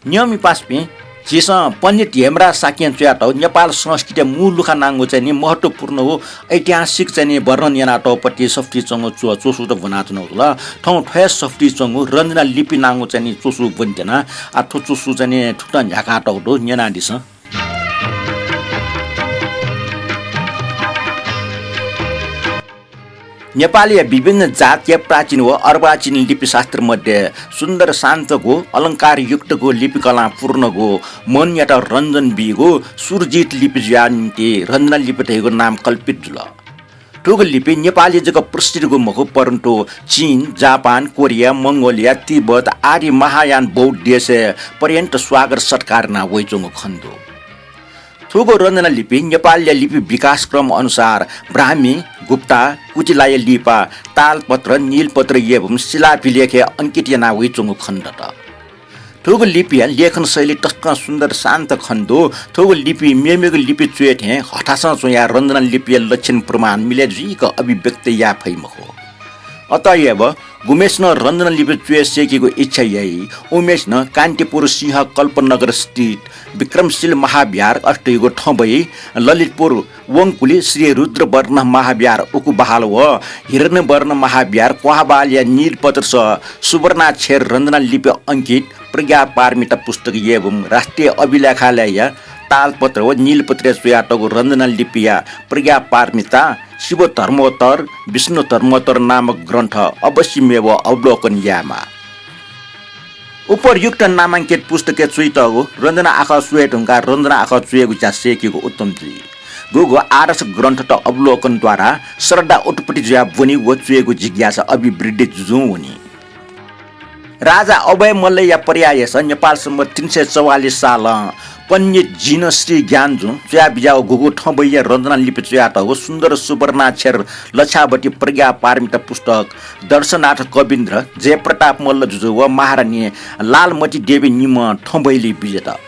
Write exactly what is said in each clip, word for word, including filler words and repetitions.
न्यंमि पासापिं, झीसं पण्डित हेमराज शाक्यं च्वयातःगु नेपाल संस्कृतिया मू लुखा नांगु चाहिँ नि महत्त्वपूर्ण व ऐतिहासिक चाहिँ नि वर्णन यानातःगु पति सफुती च्वंगु च्व-, च्वसुत ब्वनाच्वनागु जुल। थौं थ्व हे सफुती च्वंगु रञ्जना लिपि नांगु चाहिँ नि च्वसु ब्वनेत्यना। आ, थ्व च्वसु चाहिँ नि थुकथं न्ह्याकातःगु दु, न्यनादिसँ। नेपालया विभिन्न जातया प्राचीन व अर्वाचीन लिपिशास्त्र मध्ये सुन्दर शान्तगु, अलंकारयुक्तगु, लिपिकलां पूर्णगु, मनयात रञ्जन बीगु सुरजित लिपि जुया निंतिं रञ्जना लिपि धइगु नाम कल्पित जुल। थुगु लिपि नेपालय् जक प्रसिद्धगु मखु, परन्तु चीन, जापान, कोरिया, मंगोलिया, तिब्बत आदि महायान बौद्ध देशय् पर्यन्त स्वागत सत्कार याना वइच्वंगु खने दु। थुगु रञ्जना लिपि नेपालया लिपि विकासक्रम अनुसार ब्राह्मी, गुप्ता, कुटिलाया लिपा, तालपत्र, नीलपत्र एवं शिलाभिलेखय् अंकित याना वइच्वंगु खने दत। थुगु लिपिया लेखन शैली तसकं सुन्दर शान्त खने दु। थुगु लिपि मेमेगु लिपि च्वय् थें हथासं च्वयाः रञ्जना लिपिया लक्षण प्रमाण मिले जुइक अभिव्यक्त याये फइ मखु। अतएव गुम्हेसिनं रञ्जना लिपि च्वय् सय्‌केगु इच्छा याइ, उम्हेसिनं कान्तिपुर सिंह कल्पनगर स्थित विक्रमशील महाविहार अथे धइगु थ्वँ वइ, ललितपुर वंकुलि श्री रुद्रवर्ण महाविहार उखु बहाल व हिरण्यवर्ण महाविहार कोहाबालया नीलपत्र सह सुवर्णाक्षर रञ्जना लिपि अंकित प्रज्ञा पारमिता पुस्तक एवं राष्ट्रिय अभिलेखालयया तालपत्र व नीलपत्रय् च्वयातःगु रञ्जना लिपिया प्रज्ञा पारमिता, शिव धर्मोत्तर, विष्णु धर्मोत्तर नामक ग्रन्थ अवश्य मेव अवलोकन यायेमाः। उपयुक्त नामांकित पुस्तकय् च्वइतःगु रञ्जना आखः च्वये धुंकाः रञ्जना आखः च्वयेगु ज्या सय्‌केगु उत्तम जुइ। गुगु आदर्श ग्रन्थत अवलोकन द्वारा श्रद्धा उत्पत्ति जुयाः ब्वनी व च्वयेगु जिज्ञासा अभिवृद्धि जुजुं वनी। राजा अभय मल्लया प्रयासय् नेपाल सम्बत तीन सय चौवालिस सालं पण्डित जिनश्री ज्ञानजुं च्वया बिज्याःगु गुगु थ्वँ वइया रञ्जना लिपि च्वयातःगु सुन्दर सुवर्णाक्षर लक्षावती प्रज्ञा पारमिता पुस्तक दर्शनाथ कवीन्द्र, जयप्रताप मल्ल जुजु व महारानी लालमती देवी निम्हं थ्वँ वइलि बिज्यात।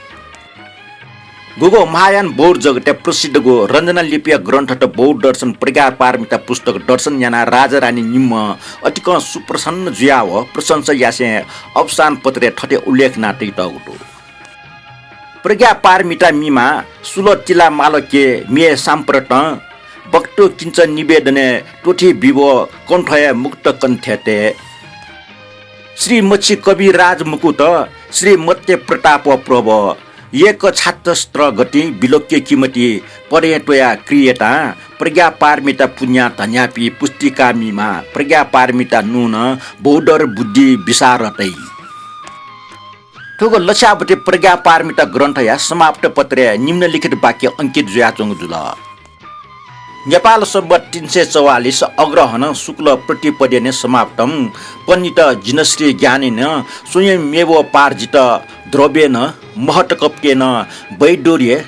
गुगु महायान बौद्ध जगतय् प्रसिद्धगु रञ्जना लिपिया ग्रन्थत बौद्ध दर्शन प्रज्ञा पारमिता पुस्तक दर्शन यानाः राजारानी निम्हं अतिकं सुप्रसन्न जुयाः व प्रशंसा यासें अवसान पत्रय् थथे उल्लेख यानातयातःगु दु। प्रज्ञा पारमिता मिमा सुलतिला मालके मे साम्प्रतं वक्तु किञ्च निवेदने त्वथि बिवो कण्ठया मुक्त कण्ठते। श्री मच्छी कविराज मुकुत, श्री मत्य प्रताप प्रभ, एक छात्र गति विलोक्य किमति पदे त्वया क्रियता प्रज्ञा पारमिता पुण्या धन्यापि पुस्तिका मिमा प्रज्ञा पारमिता नून बौद्धर बुद्धि विशारतै। थुगु लक्षावती प्रज्ञा पारमिता ग्रन्थया समाप्त पत्रय् निम्नलिखित वाक्य अंकित जुयाच्वंगु जुल। नेपाल सम्बत तीन सय चौवालिस अग्रहण शुक्ल प्रतिपदेन समाप्तं पण्डित जिनश्री ज्ञानेन स्वयं मेव पार्जित द्रव्येन महत्कप्येन वैडूर्ये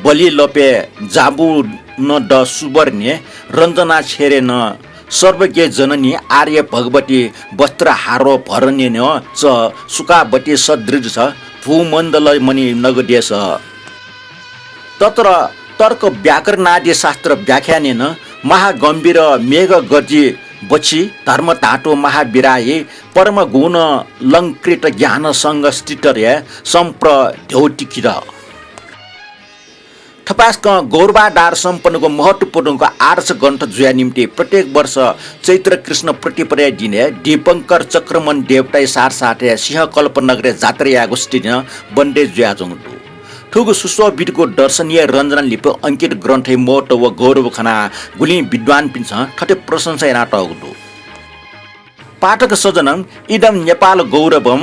बलिलपे जाबुन द सुवर्णे रञ्जनाक्षरेन सर्वज्ञ जननी आर्य भगवती वस्त्रहारोभरणेन च सुखावती सदृश भूमण्डलमणि नगदेश। तत्र तर्क व्याकरणादि शास्त्र व्याख्यानेन महागम्भीर मेघ गर्जी बच्छि धर्म धातु महाविराही परम गुण लंकृत ज्ञान संग स्थितरे सम्प्रद्योतिकित। थपाय्‌सकं गौरवाधार सम्पन्नगु महत्वपूर्णगु आदर्श ग्रन्थ जुया निम्ति प्रत्येक वर्ष चैत्र कृष्ण प्रतिपदया दिनय् दीपंकर चक्रमण देवताया साथ साथय् सिंहकल्प नगरय् जात्रा यायेगु स्थितिं बन्देज जुयाच्वंगु दु। थुगु सुशोभितगु दर्शनीय रञ्जना लिपि अंकित ग्रन्थय् महत्व व गौरव खनाः गुलिं विद्वानपिन्सं थथे प्रशंसा यानातःगु दु। पाठक सज्जनं इदं नेपाल गौरवं,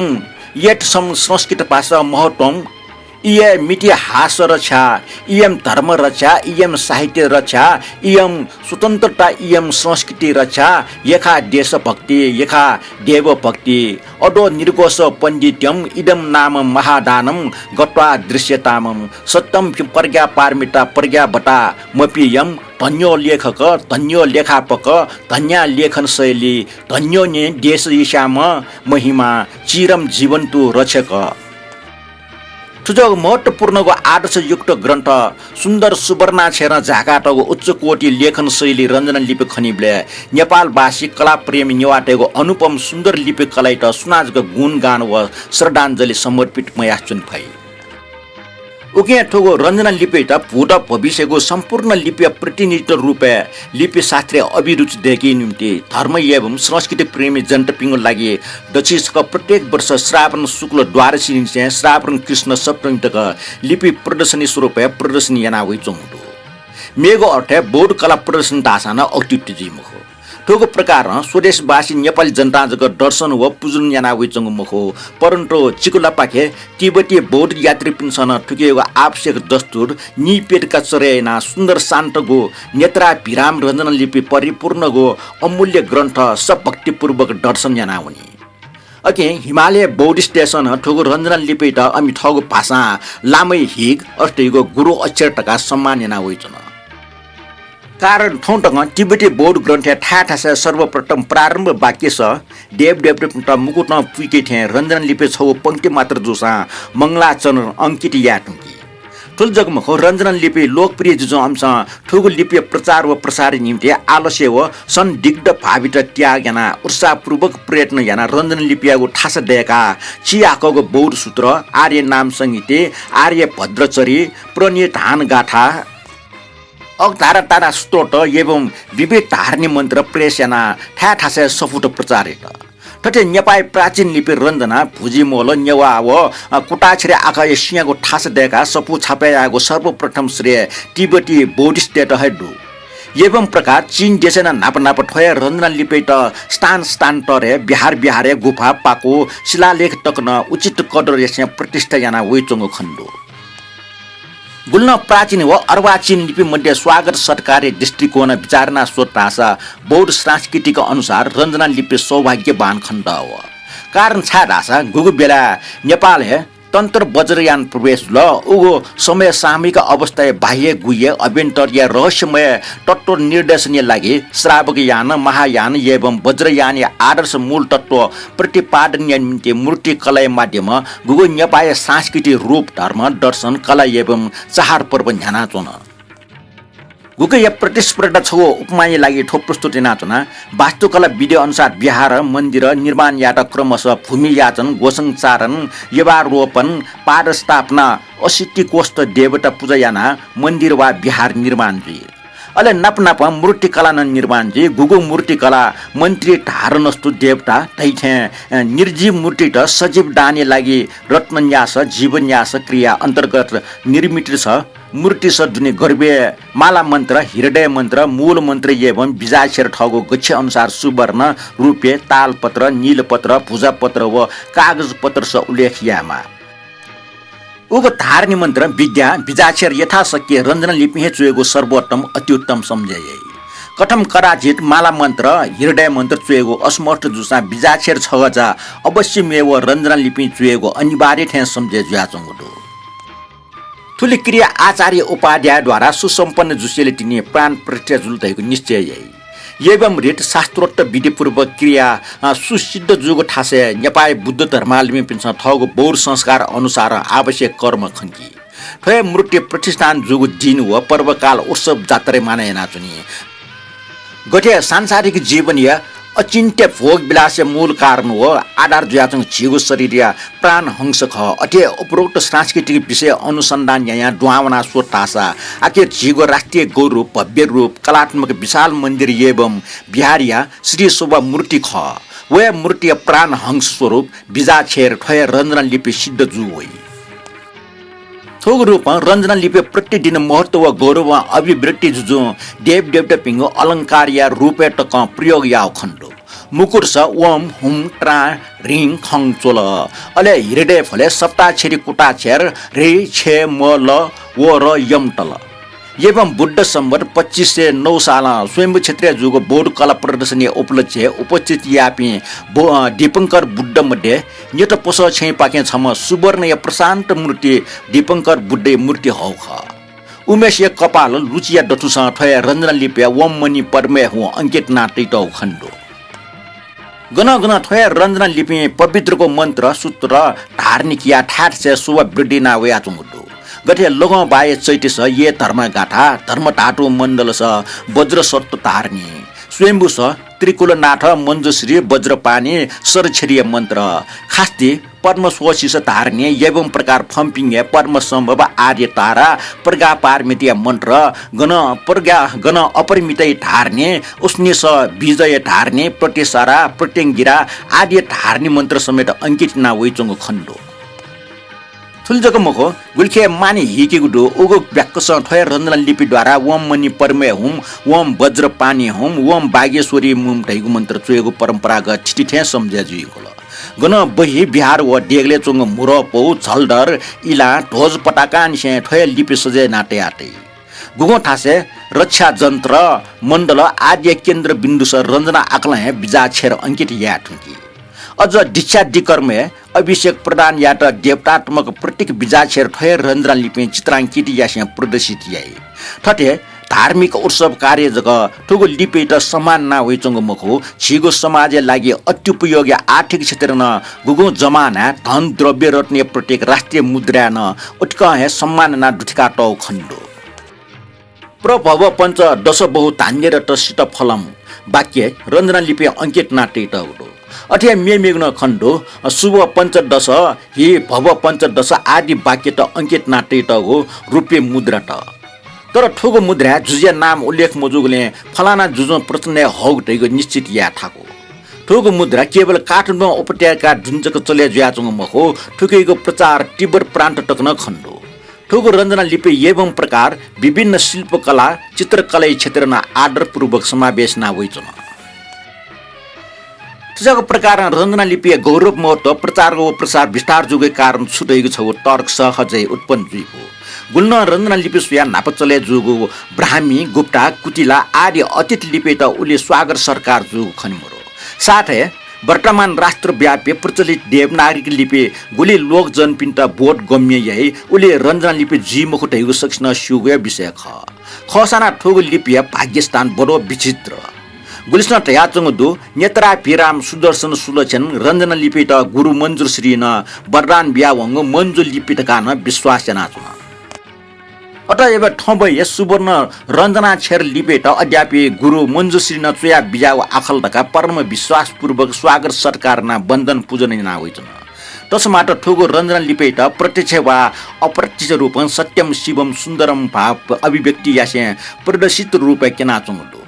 यत् सं संस्कृत भाषा महत्वं, इयं मितिहास रक्षा, इयं धर्म रक्षा, इयं साहित्य रक्षा, इयं स्वतन्त्रता, इयं संस्कृति रक्षा, यथा देशभक्ति, यथा देवभक्ति, अदो निर्घोष पण्डित्यं इदं नाम महादानं गत्वा दृश्यतामं सत्यं प्रज्ञा पारमिता प्रज्ञावता मपियं धन्यो लेखक, धन्यो लेखापक, धन्या लेखन शैली, धन्यो ने देश यस्याम महिमा चिरं जीवन्तु रक्षक। थुजक महत्त्वपूर्णगु आदर्शयुक्त ग्रन्थ सुन्दर सुवर्णाक्षरं झाकातःगु उच्चकोटि लेखन शैली रञ्जना लिपि खनीबलय् नेपालवासी कलाप्रेमी नेवाःतय्गु अनुपम सुन्दर लिपि कलायात सुनाजक गुणगान व श्रद्धाञ्जलि समर्पित मयासें च्वने फइ। उकिं थुगु रञ्जना लिपियात भूत भविष्यगु सम्पूर्ण लिपिया प्रतिनिधित्व रूपय् लिपिशास्त्रय् अभिरुचि दय्केया निम्ति धर्म एवं संस्कृति प्रेमी जनतापिनिगु लागि दछि छकः प्रत्येक वर्ष श्रावण शुक्ल द्वादशीनिसें श्रावण कृष्ण सप्तमी तक लिपि प्रदर्शनी स्वरूपय् प्रदर्शनी याना वइच्वंगु दु। मेगु अर्थय् बौद्ध कला प्रदर्शनी धाःसां नं अत्युक्ति जुइ मखु। थुगु प्रकारं स्वदेशवासी नेपाली जनतां जक दर्शन व पुजन याना वइच्वंगु मखु, परन्तु चिकुलापाखे तिब्बती बौद्ध यात्रीपिन्सं नं थुकियागु आवश्यक दस्तुर निपेटका चर्या यानाः सुन्दर शान्तगु नेत्राभिराम रञ्जना लिपि परिपूर्णगु अमूल्य ग्रन्थ सभक्तिपूर्वक दर्शन याना वनी। अकिं हिमालय बौद्धिस्टय्सं नं थुगु रञ्जना लिपियात अमि थःगु भाषां लामय् हिग अर्थयुगु गुरु अक्षर धकाः सम्मान याना वइच्वन। कारण थौं तकं तिब्बती बौद्ध ग्रन्थय् थाय् थासय् सर्वप्रथम प्रारम्भ वाक्यस देवदेवतापिन्त मुकुतं पुइके थें रञ्जना लिपिया छगू पंक्ति मात्र जूसां मंगलाचरण अंकित याये धुंकी। थुलि जक मखु, रञ्जना लिपि लोकप्रिय जुजुं अमिसं थुगु लिपिया प्रचार व प्रसारया निम्ति आलस्य व सन्दिग्ध भावयात त्याग यानाः उत्साहपूर्वक प्रयत्न यानाः रञ्जना लिपियागु थासय् दय्काः चिहाकःगु बौद्ध सूत्र, आर्य नाम संहिते, आर्य भद्रचरी, प्रणिधान गाथा, अघ्तारा तारा स्तोत्र एवं विविध धारणी मन्त्र प्रेस यानाः थाय् थासय् सफूत प्रचार यात। थथे नेपाःया प्राचीन लिपि रञ्जना, भुजिमोल, नेवाः व, अ, कुटाक्षरया आखः स्याःगु थासय् दय्काः सफू छापय् याःगु सर्वप्रथम श्रेय तिब्बती बौद्धिस्टयात हे दु। एवं प्रकार चीन देशय् नं न्हापा न्हापा थ्व हे रञ्जना लिपियात स्थान स्थानान्तरय्, विहार विहारय्, गुफा, पाकू, शिलालेख तक नं उचित कदर यासें प्रतिष्ठा याना वइच्वंगु खने दु। गुलि नं प्राचीन व अर्वाचीन लिपि मध्ये स्वागत सत्कारया दृष्टिकोणं बिचाः यानाः स्वत धाःसा बौद्ध संस्कृतिक अनुसार रञ्जना लिपि सौभाग्यवान खनेदः वः। कारण छाय् धाःसा गुगु बेलाय् नेपालय् तन्त्र वज्रयान प्रवेश जुल। उगु समय सामयिक अवस्थाया बाह्य गुह्य अभ्यन्तरया रहस्यमय तत्त्व निर्देशनया लागि श्रावक यान, महायान एवं वज्रयानया आदर्श मूल तत्त्व प्रतिपादनया निम्ति मूर्ति कलाया माध्यमं गुगु नेपाःया सांस्कृतिक रूप, धर्म, दर्शन, कला एवं चाडपर्व न्ह्यानाच्वन। गुगुया प्रतिस्पर्धा छगू उपमाया लागि थ्व प्रस्तुत यानाच्वना। वास्तुकला विधि अनुसार विहार, मन्दिर निर्माण यायेत क्रमशः भूमि याचन, गोसंचारण, यवारोपण, पादस्थापना, असिद्धिकोष्ठ देवता पूजा यानाः मन्दिर वा विहार निर्माण जुइ। अले नाप नापं मूर्तिकला नं निर्माण जुइ। गुगु मूर्तिकला मन्त्री धारणस्तु देवता धइथें, अ, निर्जीव मूर्तित सजीव दानया लागि रत्न न्यास, जीव न्यास क्रिया अन्तर्गत निर्मित छ। मूर्तिस दुने गर्भय् माला मन्त्र, हृदय मन्त्र, मूल मन्त्र एवं बीजाक्षर थःगु गच्छे अनुसार सुवर्ण, रुपे, तालपत्र, नीलपत्र, भुजापत्र व कागजपत्रस उल्लेख यायेमाः। उगु धारणी मन्त्र, विद्या, बीजाक्षर यथाशक्य रञ्जना लिपिं हे च्वयेगु सर्वोत्तम, अत्युत्तम सम्झे याइ। कथं कदाचित माला मन्त्र, हृदय मन्त्र च्वयेगु असमर्थ जूसां बीजाक्षर छगः जा अवश्यमेव रञ्जना लिपिं च्वयेगु अनिवार्य थें सम्झे जुयाच्वंगु दु। थुलि क्रिया आचार्य उपाध्यायद्वारा सुसम्पन्न जुसेंलि तिनि प्राण प्रतिष्ठा जुल धइगु निश्चय याइ। एवं रीत शास्त्रोक्त विधिपूर्वक क्रिया, अ, सुसिद्ध जूगु थासय् नेपाःया बुद्ध धर्मावलम्बीपिन्सं थःगु बौद्ध संस्कार अनुसार आवश्यक कर्म खंकी। थ्व हे मूर्ति प्रतिष्ठान जूगु दिन व पर्वकाल उत्सव जात्रा मानय् यानाच्वनी। गथे सांसारिक जीवनया अचिन्त्य भोग विलासया मूल कारण व आधार जुयाच्वंगु झीगु शरीरया प्राण हंस खः, अथे उपरोक्त सांस्कृतिक विषय अनुसन्धान यायां दुहां वनाः स्वत धाःसा आखिर झीगु राष्ट्रिय गौरव, भव्य रूप, कलात्मक विशाल मन्दिर एवं विहारया श्री शोभा मूर्ति खः। व हे मूर्तिया प्राण हंस स्वरूप बीजाक्षर थ्व हे रञ्जना लिपि सिद्ध जू वइ। थुगु रूपं रञ्जना लिपि प्रतिदिन महत्व व गौरवं अभिव्यक्ति जुजुं देवदेवतापिनिगु अलंकारया रूपय् तकं प्रयोग याःगु खने दु। मुकुटस ओम हुम त्रां ह्रीं खं च्वल। अले हृदयफलय् सप्ताक्षरी कुटाक्षर ह्री छे म ल व र यम तल। एवं बुद्ध सम्वत पच्चिस सय नौ सालं स्वयम्भू क्षेत्रय् जूगु बौद्ध कला प्रदर्शनी उपलक्ष्यय् उपस्थित याःपिं बौ-, अ, दीपंकर बुद्ध मध्ये न्यत पसः छेँपाखें छम्ह सुवर्णया प्रशान्त मूर्ति दीपंकर बुद्धया मूर्ति हःगु खः। उमेसिया कपाल लुचिया दथुसं थ्व हे रञ्जना लिपिया ओम मणि पद्मय् हुं अंकित याना तइतःगु खने दु। गनं गनं थ्व हे रंजना लिपिं पवित्रगु मन्त्र सूत्र धारणा किया थाय् थासय् शोभा वृद्धि याना वयाच्वंगु दु। गथे लघुं बाय् चैतिस ये धर्मगाथा, धर्म धातु मण्डलस, वज्रसत्व धारणी, स्वयम्भूस, त्रिकुलनाथ, मञ्जुश्री, वज्रपाणि, शरच्छेदीय मन्त्र, खास्ति, पद्मस्वशिस धारणी, एवं प्रकार फंपिं हे पद्मसम्भव, आर्य तारा, प्रज्ञा पारमितया मन्त्र, गनं प्रज्ञा, गनं अपरिमितया धारणी, उष्णीस बीजया धारणी, प्रत्यसारा, प्रत्यंगिरा आदि धारणी मन्त्र समेत अंकित याना वइच्वंगु खनेदु। थुलि जक मखु, गुलिखे माने हीकेगु दु, उगु ब्याक्कसं थ्व हे रंजना लिपि द्वारा ओम मणि पद्मे हुं, ओम वज्रपाणि हुं, ओम वागीश्वरी हुं धइगु मन्त्र च्वयेगु परम्परागत थिति थें समझे जुइगु खः। गनं बहि, बिहार व देगलय् च्वंगु म्हुरः पौ, झलधर, इलां, ध्वज, पताकांनिसें थ्व हे लिपि सजय् याना तया तइ। गुगुं थासय् रक्षा जन्त्र, मण्डल आदिया केन्द्र बिन्दुस रंजना आकलं हे बिजाक्षर अंकित याये थुंकी। अझ दीक्षा दिकर्मय् अभिषेक प्रदान यायेत देवतात्मक प्रतीक बिजाक्षर थ्व हे रंजना लिपिं चित्रांकित यासें प्रदर्शित याइ। थथे धार्मिक उत्सव कार्य जक थुगु लिपियात सम्मान याना वइच्वंगु मखु, झीगु समाजया लागि अत्युपयोगी आर्थिक क्षेत्रय् नं गुगुं जमानाय् धन द्रव्य रत्नया प्रतीक राष्ट्रिय मुद्राय् नं उतिकं हे सम्मान याना दुथ्याकातःगु खनेदु। प्रभव पञ्चदश बहु धान्यरत सित फलम् वाक्य रंजना लिपिं अंकित याना तइतःगु दु। अथे हे मेमेगु नं खनेदु, शुभ पञ्चदश, हि भव पञ्चदश आदि वाक्यत अंकित याना तइतःगु रुप्य मुद्रात। तर थुगु मुद्राय् जुजुया नाम उल्लेख मजूगुलिं फलाना जुजुं प्रचलनय् हःगु धइगु निश्चित याये थाकु। थुगु मुद्रा केवल काठमाडौं उपत्यकाय् दुने जक चले जुयाच्वंगु मखु, थुकियागु प्रचार तिब्बत प्रान्त तक नं खनेदु। थुगु रंजना लिपि एवं प्रकार विभिन्न शिल्पकला, चित्रकलाया क्षेत्रय् नं आदरपूर्वक समावेश याना वइच्वन। थुजाःगु प्रकारं रंजना लिपिया गौरव महत्व, प्रचार व प्रसार विस्तार जूगु कारण छु धइगु छगू तर्क सहजै उत्पन्न जुइगु। गुलिनं रंजना लिपि स्वयाः न्हापा चले जूगु ब्राह्मी, गुप्ता, कुटिला आदि अतीत लिपियात उलि स्वागत सत्कार जूगु खने मरु। साथै वर्तमान राष्ट्रव्यापी प्रचलित देवनागरिक लिपि गुलि लोकजनपिन्त बोधगम्य याइ, उलि रंजना लिपि जुइ मखु धइगु सकसिनं स्यूगु हे विषय खः। खःसा नं थुगु लिपिया भाग्यस्थान बडो विचित्र। गुलिसं धयाच्वंगु दु, नेत्राभिराम सुदर्शन सुलक्षण रंजना लिपियात गुरु मञ्जुश्रीं नं वरदान बियावंगु मञ्जु लिपि धकाः नं विश्वास यानाच्वन। अतएव थौंबलय् सुवर्ण रंजनाक्षर लिपियात अद्यापि गुरु मञ्जुश्रीं नं च्वया बिज्याःगु आखल धकाः परम विश्वासपूर्वक स्वागत सत्कार यानाः वन्दन पूजन याना वइच्वन। तसमात थुगु रंजना लिपियात प्रत्यक्ष वा अप्रत्यक्ष रूपं सत्यं शिवं सुन्दरं भाव अभिव्यक्ति यासें प्रदर्शित रूपय् क्यनाच्वंगु दु।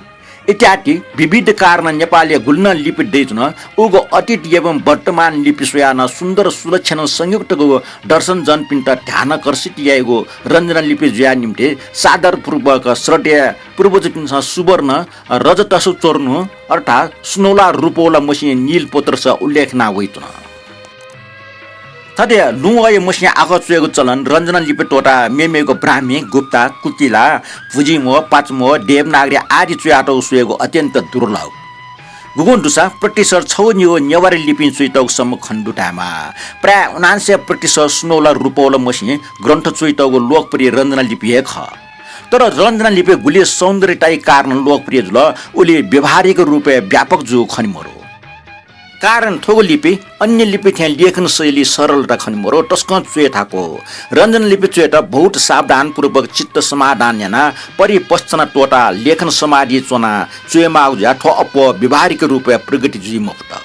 इत्यादि विविध कारणं नेपालया गुलिनं लिपि दइच्वन, उगु अतीत एवं वर्तमान लिपि स्वयाः नं सुन्दर सुलक्षणं संयुक्तगु दर्शन जनपिन्त ध्यानाकर्षित याइगु रंजना लिपि जुया निम्ति सादरपूर्वक श्रद्धेय पूर्वजपिन्सं सुवर्ण रजतसु चर्नु अर्थात् सुनौला रुपौला मसिं नीलपत्रस उल्लेख याना वइच्वन। थथे लुँवःया मसिं आखः च्वयेगु चलन रंजना लिपि त्वःताः मेमेगु ब्राह्मी, गुप्ता, कुटिला, भुजिमोह, पाचमोह, देवनागरी आदि च्वयातःगु स्वयेगु अत्यन्त दुर्लभ। गुगुं दुसा प्रतिशत छगू निगू नेवारी लिपिं च्वइतःगु सम्म खनेदु धायेमाः। प्रायः उनान्सय प्रतिशत सुनौला रुपौला मसिं ग्रन्थ च्वइतःगु लोकप्रिय रंजना लिपि हे खः। तर रंजना लिपि गुलि सौन्दर्यताया कारणं लोकप्रिय जुल, उलि व्यावहारिक रूपय् व्यापक जूगु खने मरु। कारण थुगु लिपि अन्य लिपि थें लेखन शैली सरलता खने मरु, तसकं च्वये थाकु। रंजना लिपि च्वयेत बहुत सावधानपूर्वक चित्त समाधान यानाः परिपश्चना त्वःताः लेखन समाधि च्वनाः च्वयेमाःगु जुयाः थ्व अप्वः व्यावहारिक रूपय् प्रगति जुइ मफुत।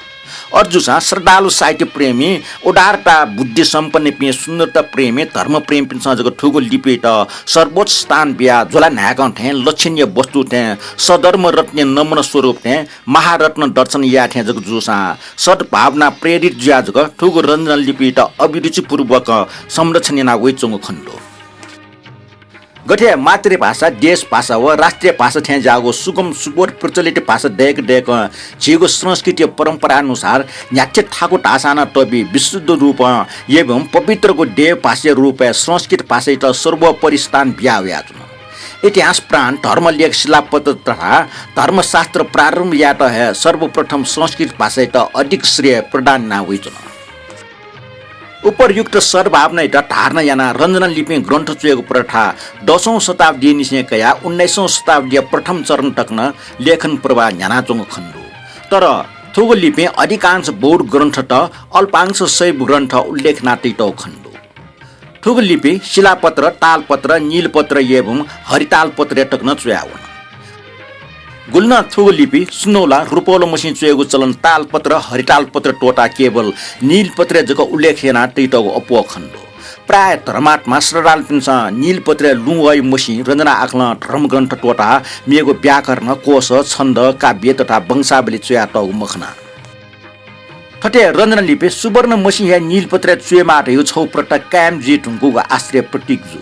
अथे जूसां श्रद्धालु साहित्य प्रेमी, उदारता बुद्धि सम्पन्नपिं, सुन्दरता प्रेमी, धर्म प्रेमीपिन्सं जक थुगु लिपियात सर्वोच्च स्थान बियाः ज्वला न्हाय्कं थें लक्षणीय वस्तु थें सद्धर्म रत्नया नमूना स्वरूप थें महारत्न दर्शन याये थें जक जूसां सद्भावना प्रेरित जुयाः जक थुगु रंजना लिपियात अभिरुचिपूर्वक संरक्षण याना वइच्वंगु खनेदु। गथे मातृभाषा, देशभाषा व राष्ट्रिय भाषा थें ज्याःगु सुगम सुबोध प्रचलित भाषा दय्क दय्कं झीगु संस्कृतिया परम्परानुसार न्ह्याथे थाकु धाःसां नं तबि विशुद्ध रूपं एवं पवित्रगु देव भाषाया रूपय् संस्कृत भाषायात सर्वोपरि स्थान बिया वयाच्वन। इतिहास पुराण, धर्मलेख, शिलापत्र तथा धर्मशास्त्र प्रारम्भ यायेत हे सर्वप्रथम संस्कृत भाषायात अधिक श्रेय प्रदान याना वइच्वन। उपर्युक्त सद्भावनायात धारणा यानाः रंजना लिपिं ग्रन्थ च्वयेगु प्रथा दसौं शताब्दीनिसें कयाः उन्नाइसौं शताब्दीया प्रथम चरण तक नं लेखन प्रवाह न्ह्यानाच्वंगु खनेदु। तर थुगु लिपिं अधिकांश बौद्ध ग्रन्थत अल्पांश शैव ग्रन्थ उल्लेख याना तइतःगु खनेदु। थुगु लिपि शिलापत्र, तालपत्र, नीलपत्र एवं हरितालपत्रय् तक नं च्वयावन। गुलिं थुगु लिपि सुनौला, रुपौला मसिं च्वयेगु चलन तालपत्र, हरितालपत्र त्वःताः केवल नीलपत्रय् जक उल्लेख याना तइतःगु अप्वः खनेदु। प्रायः धर्मात्मा श्रद्धालुपिन्सं नीलपत्रय् लुँ वइ मसिं रञ्जना आखलं धर्मग्रन्थ त्वःताः मेगु व्याकरण, कोश, छन्द, काव्य तथा वंशावली च्वयातःगु मखना। थथे रञ्जना लिपि सुवर्ण मसिं हे नीलपत्रय् च्वयेमाः धइगु छगू प्रथा कायम जुइ धुंकूगु आश्चर्य प्रतीक जू।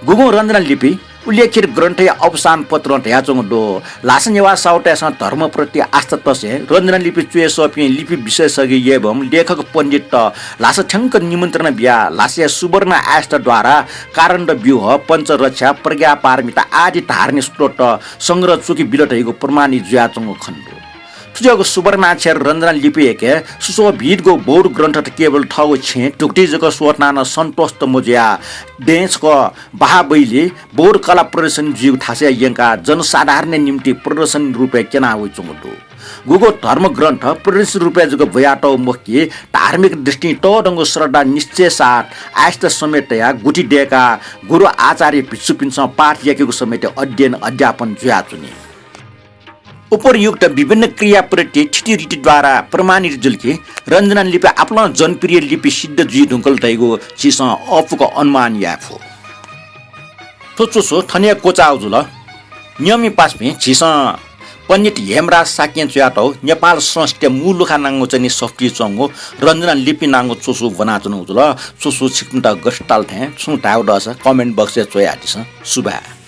गुगुं रञ्जना लिपि उल्लेखित ग्रन्थया अवसान पत्रं धयाच्वंगु दु। ल्हासा नेवाः साहुतय्सं धर्मप्रति आस्था तसें रञ्जना लिपि च्वय् सःपिं लिपि विशेषज्ञ एवं लेखक पण्डितत ल्हासा थ्यंक निमन्त्रणा बियाः ल्हासाया सुवर्ण आयस्ता द्वारा कारण्ड व्यूह, पञ्चरक्षा, प्रज्ञापारमिता आदि धार्मिक स्रोतत संग्रह चुकि बिल धइगु प्रमाणित जुयाच्वंगु खनेदु। थुज्याःगु सुवर्णाक्षर रञ्जना लिपि यके सुशोभितगु बौद्ध ग्रन्थत केवल थःगु छेँ धुकुति जक स्वःतनाः नं सन्तुष्ट मजुयाः दें छकः बहाबैली बौद्ध कला प्रदर्शनी जुइगु थासय् यंकाः जनसाधारणया निम्ति प्रदर्शनी रूपय् क्यना वइच्वंगु दु। गुगु धर्मग्रन्थ प्रदर्शनी रूपय् जक ब्वयातःगु मखु कि धार्मिक दृष्टिं तःधंगु श्रद्धा निश्चय साथ आयस्ता समेत तयाः गुथि दय्काः गुरु आचार्य भिक्षुपिन्सं पाठ याकेगु समेत अध्ययन अध्यापन जुयाच्वनी। उपरयुक्त विभिन्न क्रियाप्रति थीथी रीतिद्वारा प्रमाणित जुल कि रञ्जना लिपि आपालं जनप्रिय लिपि सिद्ध जुइ धुंकल धइगु झीसं अःपुक अनुमान याये फु। थ्व च्वसु थन हे क्वचाःगु जुल। नियमि पासापिं, झीसं पण्डित हेमराज शाक्यं च्वयातःगु नेपाल संस्कृतिया मू लुखा नांगु च्वनी सफुतिइ च्वंगु रञ्जना लिपि नांगु च्वसु ब्वनाच्वनागु जुल। च्वसु छिकपिन्त गथे ताल थें छुं धायेगु दःसा comment box-य् च्वयादिसँ। सुभाय्।